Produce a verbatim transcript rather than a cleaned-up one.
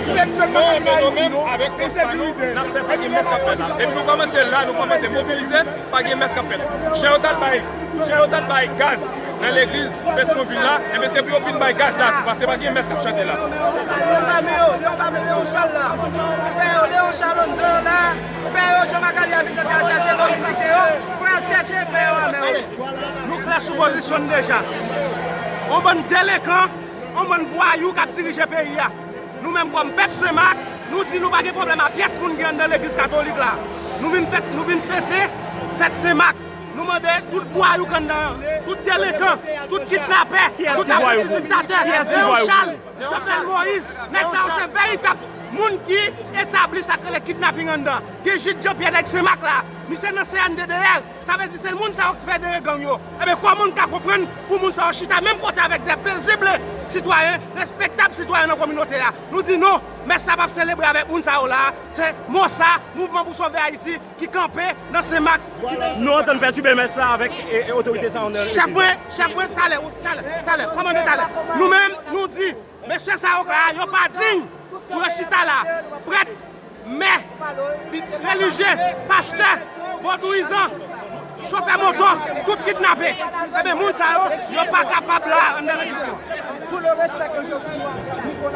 Bon, men nou menm, avèk fòs pa nou, n ap fè pa gen mès k ap fèt la. Depi nou kòmanse la, nou kòmanse mobilize, pa gen mès k ap fèt. Jan yo t al bay, jan yo t al bay gaz nan legliz Petyonvil la, enben se pou yo vin bay gaz la tou, paske pa gen mès k ap chante la. Leon pa mete yon chal la. Pè yo, Leon Chal anndan la. Pè yo, Jean Magali abitante al chèche Dominiken yo. Pou y al chèche pè yo anmè yo. Nou klè sou pozisyon n deja. On bann delenkan, on bann vwayou k ap dirije peyi a. Nou menm kòm pèp Senmak, nou di nou pa gen pwoblèm a pyès moun ki anndan legliz katolik la. Nou vin fèt, nou vin fete fèt Senmak. Nou mande tout vwayou k anndan an, tout delenkan, tout kidnapè, tout apranti diktatè, Leon Chal, Jovenel Moïse, nèg sa yo se veritab moun ki etabli sa k rele kidnaping anndan. Gen Jid Jean Pierre nèg Senmak la, misye nan C N D D R. Sa vle di se moun sa yo ki fè dere gang yo. Ebyen, kòman n ka konprann pou moun sa yo chita menm kote avèk de pezib sitwayen, respektab sitwayen nan kominote a? Nou di non, mès sa p ap selebre avèk moun sa yo la. Se MOSA, Mouvman pou Sove Ayiti, ki kanpe nan Senmak. Nou antann pètibe mès sa avèk e, e, otorite sa yo nan Chèf mwen, chèf mwen, talè, talè, talè, kòmandan talè. Nou menm, nou di, mesye sa yo la, yo pa diy pou yo chita la. Prèt, mè, relijye, pastè, vodouyizan, chofè moto, tout kidnape. Ebyen, moun sa yo, yo pa kapab la anndan legliz nou. Tout le respect que je suis, nous